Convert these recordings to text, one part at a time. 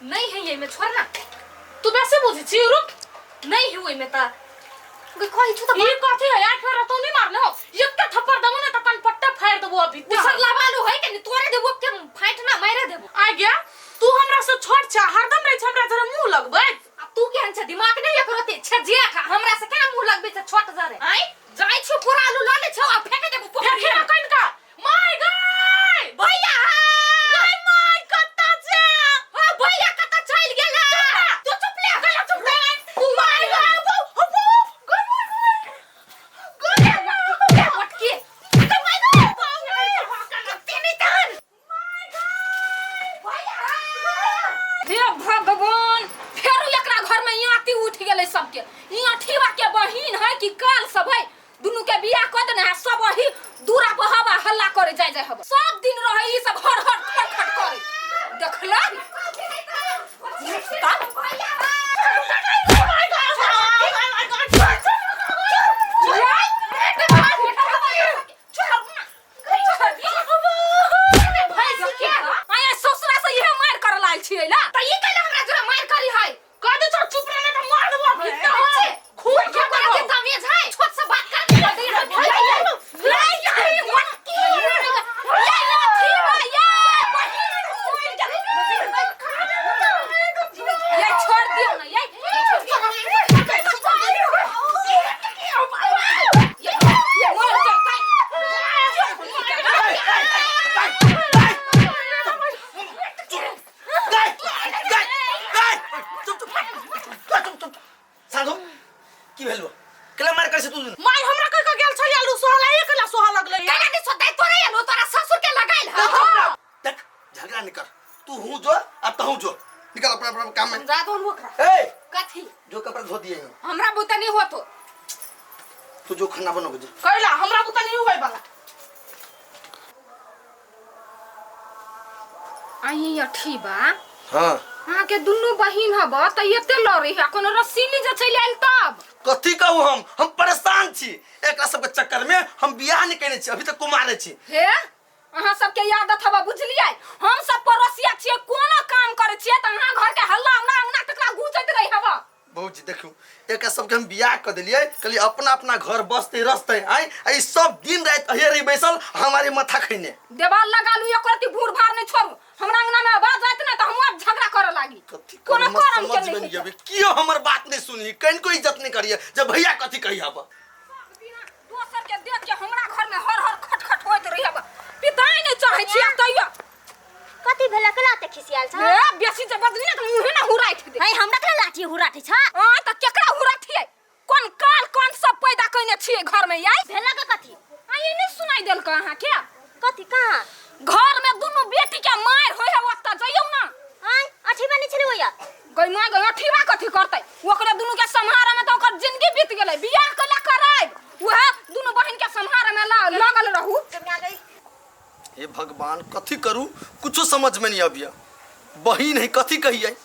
नहीं है एहिमे, छोड़ ना। तू बेसी बुझै छी, रुक। नहीं है ओहिमे त गई कहै छु त। ई कथी है यार? फेर तो नहीं मारले हो, एकटा थप्पड़ देबो ने त कनपट्टा फाड़ देबो अभी। उसर लबालू है के तोरे देबो के फाइट ना मारे देबो। आ गया, तू हमरा से छोट छ, हरदम रहे छ हमरा जरा मुंह लगबै। अब तू केहन छ? दिमाग नहीं एकर ओते छ जे खा हमरा से केना मुंह लगबै छ छोट जरे? आइ जाय छु पूरा आलू ल ले छौ आ फेंक देबो पोखरि फेंके ना कनिका। My गाय भैया, गाय my कत्ता छे? हां भैया कत्ता चल गेल? तू चुप ले, गला चुप ले। तू my गाय बो बो गाय my गाय मटकी my गाय कत्ते नहीं तहन। हे भगवान, फेरो एकरा घर में याती उठ गेलै सबके। ई अठीवा के बहिन है कि काल सब है, दुनू के बियाह कऽ देने है, सब वही दूरा पर हवा हल्ला करे जाय जाय हवा। सब दिन रहे ई सब हर हर खट खट करे। देखलै तब ससुरा से इहे मार कर लाल छियै ला त ई कैला हमरा जोरा मार करी है? कह दे तो चुप रहना त मार देबो अभी। खून के के के तमीज है, छोट से बात कर दे दे ले ले मटकी ले ले ठीक है ये ये छोड़ दियो ना ये ये मर जतै। साधु की भेल? केला मार कर से तू? माय हमरा कह के गेल छ आलू सोहला, एक ला सोहा लगलै। कैला नहीं सोते तोरे एलो तोरा ससुर के लगाइल है। देख, झगड़ा नहीं कर। तू हूँ जो आ तहूँ जो, निकल अपना अपना काम में। समझा दो ओकरा। ए कथी? जो कपड़ा धो दिए हैं। हमरा बुते नहीं होतो। तू जो खाना बनो जो। कैला हमरा बुता नहीं होय वाला। आई अठी बा। हाँ। अहाँ के दुनू बहिन हब त एते लड़े है, कोनो रसीली जे चलि आयल तब कथी कहू? हम परेशान छी एकरा सबके चक्कर में। हम बियाह नहीं केने छी, अभी तक कुमारे छी। हे, अहाँ सबके आदत हब, बुझलियै? हम सब पड़ोसिया छियै, कोनो काम करै छियै त अहाँ घर के हल्ला हमरा अंगना तकरा गूंजैत रही हब। भौजी देखू, एकरा सबके हम बियाह कऽ देलियै, कहलियै अपना अपना घर बसतै रसतै। आइ आ ई सब दिन राति अहिए रही बैसल हमारे माथा खैने। देवाल लगा लू, एको रत्ती भूर भार नहीं छोड़ू। हमरा अंगना में आवाज आयत ना त हम आब झगड़ा करे लागी। कथी कोनो करू, करम के समझ में नहीं नहीं आबै, कियो हमर बात नहीं सुनी, कनिको इज्जत नहीं करिए जे भैया कथी कही अब। दोसर के देख के हमरा घर में हर हर खट खट होइत रही हब। पिताई नहीं चाहै छियै तैयो। कथी भेला? केना ते खिसियाल छ? ए बेसी जे बजली ना त मुहे ना हुराइठ दे। है, हमरा केना लाठी हुराठै छ? हां त केकरा हुराठियै? कोन काल कोन सब पैदा कइने छियै घर में याई? भेला के कथी? आ ई नहीं सुनाई देलक अहाँ के? कथी? कहाँ? घर में दुनू बेटी के मार होय है, ओतऽ जइयौ ना। आय अठी बनी छलै ओया गई माय गई, अठीबा कथी करतै? ओकरे दुनू के सम्हारे में त ओकर जिंदगी बीत गेलै। बियाह कैला करायब? उहे दुनू बहिन के सम्हारे में लगल रहू। हे भगवान, कथी करू? कुछो समझ में नहीं अबिया। बहिन है, कथी कहिए?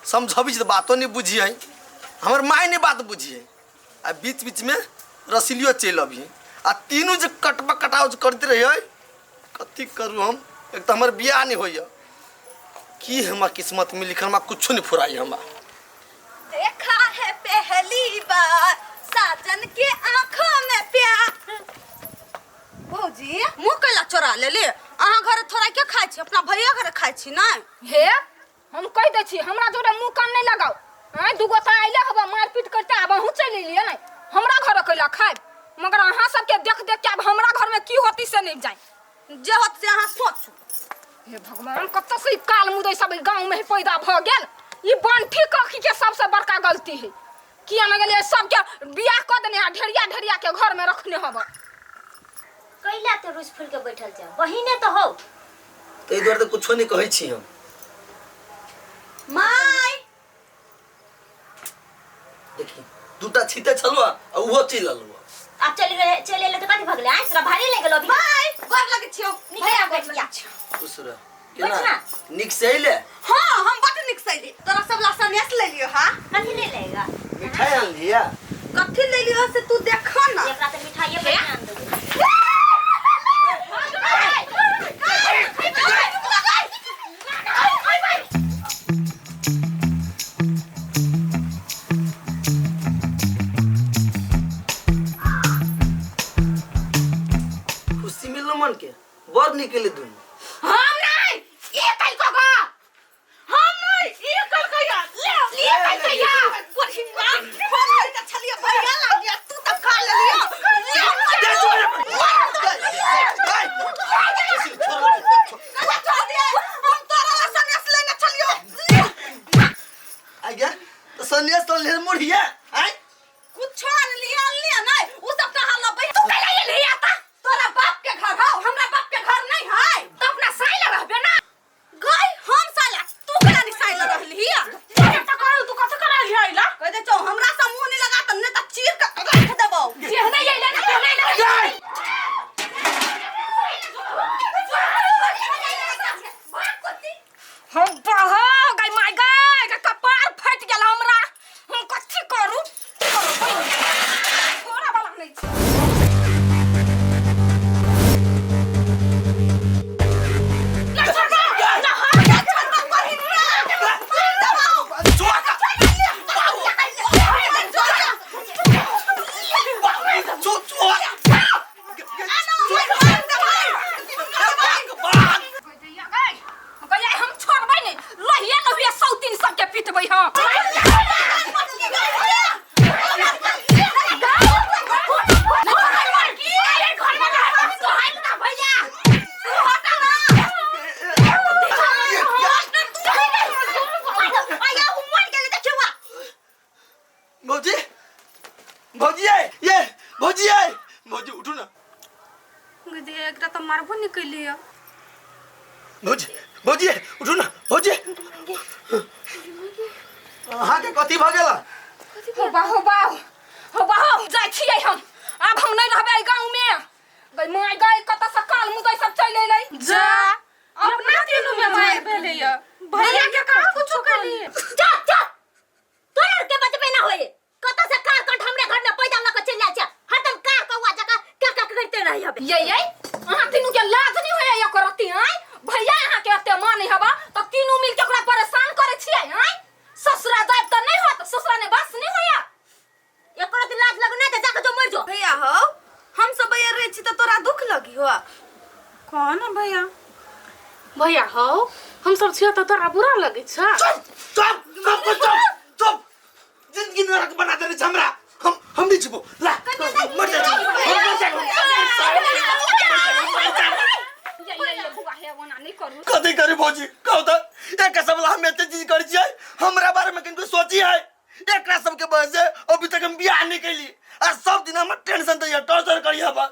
समझबी तऽ बातो नहीं बुझी है, हमर माय नहीं बात बुझी है आ बीच बीच में रसीलियो चलि अबिहे आ तीनू जे कटबा कटाव जे करते रहिए। कथी करू हम? एक तऽ हमर बियाह नहीं होइए। की हमरा किस्मत में लिखल, हमरा कुछो नहीं फुराई हमरा। देखा है पहली बार साजन के आंखों में प्यार। भौजी, मुँह कैला चोरा लेली? अहाँ घरे थोड़ा के खाइ छी, अपना भैया घरे खाइ छी नै? हे, हम कहि दै छी, हमरा जोरे मुँह कान नहि लगाउ। आँय, दूगो तऽ आइले हबऽ मारपीट करते, आब अहूँ चलि एलियै ने हमरा घर कैला खायब? मगर अहाँ सबके देख देख के आब हमरा घरमे की होती से नहि जाय। जे होत से अहाँ सोचू। हे भगवान, कतऽ से ई काल मुदै सब ई गाँव में ही पैदा भऽ गेल? ई बंठी कखी के सबसे बड़का गलती है। किया न गेलियै सबके बियाह कऽ देने आ ढेरिया ढेरिया के घर में रखने हबऽ। कैला ते रुस फूल के बैठल छ? बहिने तो हो। ताहि दुआरे तऽ कुछो नहि कहै छी हम। माय देखी, दूटा छीते छलुआ आ उहो चलि अलुआ। अब चल गए, चल एले त कथि भगले? आइ तोरा भारी लागि गेलो अभी। माय, गोर लगै छियौ। निक भैया, बैठ गोर जा। लगै छियौ। खुश रह। बैठ केना ना। नीक से अइले? हाँ, हम बड नीक से अइली। तोरा सब ला सनेस ले लियो। हाँ, कथि ले लेगा? मिठाई आनलियै? कथि ले लियो से तू देखो ना। एकरा त मिठाइये पर ध्यान देबो। नहीं केले दुनू। हम नहीं ई कल को गा हम नहीं ई कल कहिया ले ई कल कहिया बहिना हम नहीं त छलिए भैया लागिया तू त खा लेलियो। दे छोड़ ए, ले छोड़ दे, हम तोरा ला सन्यास लेने छलियो। आ गया तो सन्यास तो ले मुड़िया आय। कुछो अनलिया अनलिया नहीं, उ सब कहाँ लबै। तू कहिया एलही आता? तोरा बाप के घर हौ, हमरा बाप के घर नहीं है। तो अपना साइल रहबे ना। गई हम साला, तू केना नहीं साइल रहली? त कहू तू कथि कराइल है ला? कह दे चौ हमरा से मुंह नहीं लगा त नहीं त चीर के रख देबौ। जेहने अइले ना तेहने अइले। हम बहो गई माय गई गई कपार फटि गेल हमरा। हम कथी करू? छोड़ा वाला नहीं छै। छोड़ छोड़ गई हम छोड़बै नहीं, लोहिया लोहिया सौतीन सबके पिटबै हम। भौजी भौजी ये ये भौजी ये भौजी उठू ना। दीदी एकरा तऽ मारबो नहि केलियै। भौजी भौजी उठू ना भौजी। अहाँके कथी भऽ गेल? हो बाहो बाहो हो बाहो जाइ छियै हम, आब हम नहि रहबै एहि गाँव में। गई माय गई कतऽ से काल मुदै सब चलि अयलै। जा अपना तीनू में मार भेलैया, भैया के कहाँ कुछो केलियै? जा जा तोरा के बचबे ना होए, कतऽ से कार कंठ हमरे घर में पैदा लऽ के चलि जाइ छै, हरदम कार कौआ जकाँ का का करते रही हबे। ये ये अहाँ तीनू के लाज नहीं होइए एकर अथी? आँय भैया अहाँ के एते मानै हबा तऽ तीनू मिल के ओकरा परेशान करै छियै? आँय ससुरा जायब तऽ नहि होत, ससुरा ने बस नहि होइए। एकरो के लाज लगो नहीं त जाके जो मर जो। भैया हो हम सब भैया रहे छी त तोरा दुख लगी हो? कौन है भैया? भैया हो हम सब छियै तऽ तोरा बुरा लगै छै? चुप चुप चुप चुप चुप। जिंदगी नरक बना देने छै हमरा। हम नहीं जीबो ला मर जाइ छी, हम मर जाइ। ये ये ये बुआ हे ओना नहि करू। कथी करी भौजी कहू तऽ? एक सब ला हम एते चीज करै छियै, हमरा बारे में किनको सोची है? एकरा सबके वजह से अभी तक हम बियाह नहीं कैली आ सब दिन हमर टेंशन दैया, टॉर्चर करी हबा।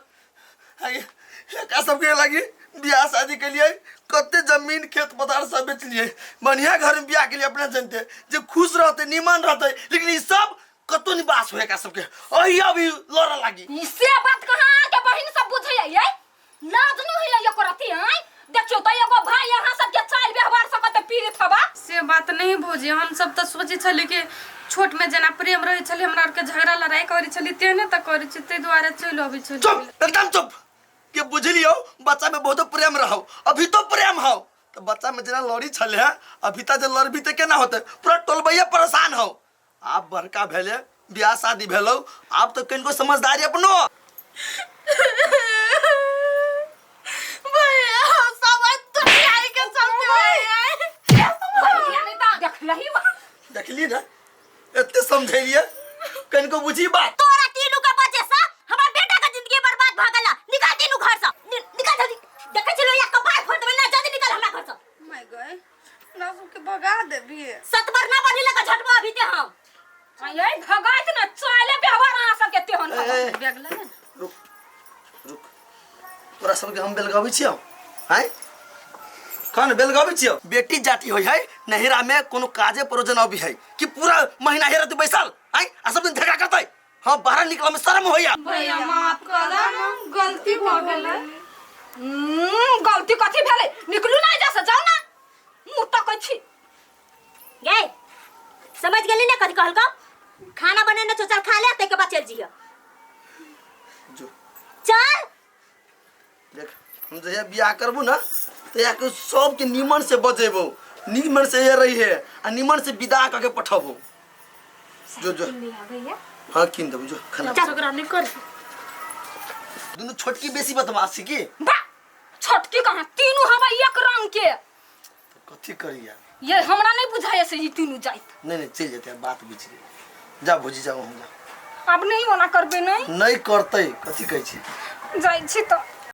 एकरा सबके लागी बियाह शादी के लिए कते जमीन खेत पथार सब बेचलिए, बढ़िया घर में बियाह के लिए अपना जनते जे खुश रहते नीमन रहते, लेकिन ई सब कतो नहीं बास होए एकरा सबके, अही अभी लड़ लागी। ई से बात कहाँ के बहिन सब बुझैया? ये लाज नहीं होइए एकर अथी? आँय देखियौ तऽ एगो भाई अहाँ सबके चालि व्यवहार से कते पीड़ित हबा। से बात नहीं भौजी, हम सब तऽ सोचै छली कि छोट में जेना प्रेम रहै छलै, हमरा आरके झगड़ा लड़ाई करै छली तेहने तऽ करै छी, ताहि दुआरे चलि अबै छली। चुप एकदम चुप। के बुझलियो बच्चा में बहुत प्रेम रहो, अभी तो प्रेम हो तो बच्चा में जेना लड़ी छले है, अभी तक जे लड़बी तऽ केना होते? पूरा टोलबैया परेशान हो। आब बड़का भेले, बियाह शादी भेलो, आब तो कनिको समझदारी अपनो। भैया सब दुनिया के चलते भैया। भैया नहि तऽ देखलही बा। देखली ना एते समझेलिए कनिको बुझी बात। तोरा तीनू के वजह से हमर बेटा के जिंदगी बर्बाद भ गेल। निकल तीनू घर से, निकल जल्दी। देखै छी लोहिया कपार फोड़ देबै ना, जल्दी निकल हमरा घर से। My गए हमरा सबके भगा देबी। सत बार ना बढ़ी लगा झटबो अभी ते हम। ये भगाइत ना चाले व्यवहार अहाँ सबके तेहन हबा। ए, बैग ले ने। रुक रुक, तोरा सबके हम बेलगाबै छियौ? आँय कौन बेलगाबै छियौ? बेटी जाति होइ है नहिरा में कोनो काजे परोजन अभी है कि पूरा महीना हेरत बैसल आँय आ सब दिन झगड़ा करतै? हाँ बाहर निकला में शर्म होइया। भैया माफ कर दे ना, गलती भऽ गेलै। गलती कथी भेलै? निकलू ना एजा से, जाउ ना, मुँह तकै छी। गे समझ गेली ना कथी कहलकौ? खाना बनेने छौ, चल खा ले, ताहिके बाद चलि जइह। जो चल। देख हम जहिया बियाह करबो ना तहिया के सबके नीमन से बजेबो, नीमन से ये रही है आ नीमन से विदा करके पठबो। जो जो हाँ किन देबो, जो खाना। झगड़ा नहीं कर। दुनू छोटकी बेसी बदमाश छी की? बा छोटकी कहाँ तीनू हवा एक रंग के। तऽ कथी करिया? ये हमरा नहीं बुझाए से ई तीनू जाइत। नहीं नहीं, चलि जेतै, बात बुझि गेल। जा भौजी, जा, वहाँ जा। आब नहीं ओना करबे? नहीं नहीं करतै, कथी कहै छी? जाइ छी तऽ।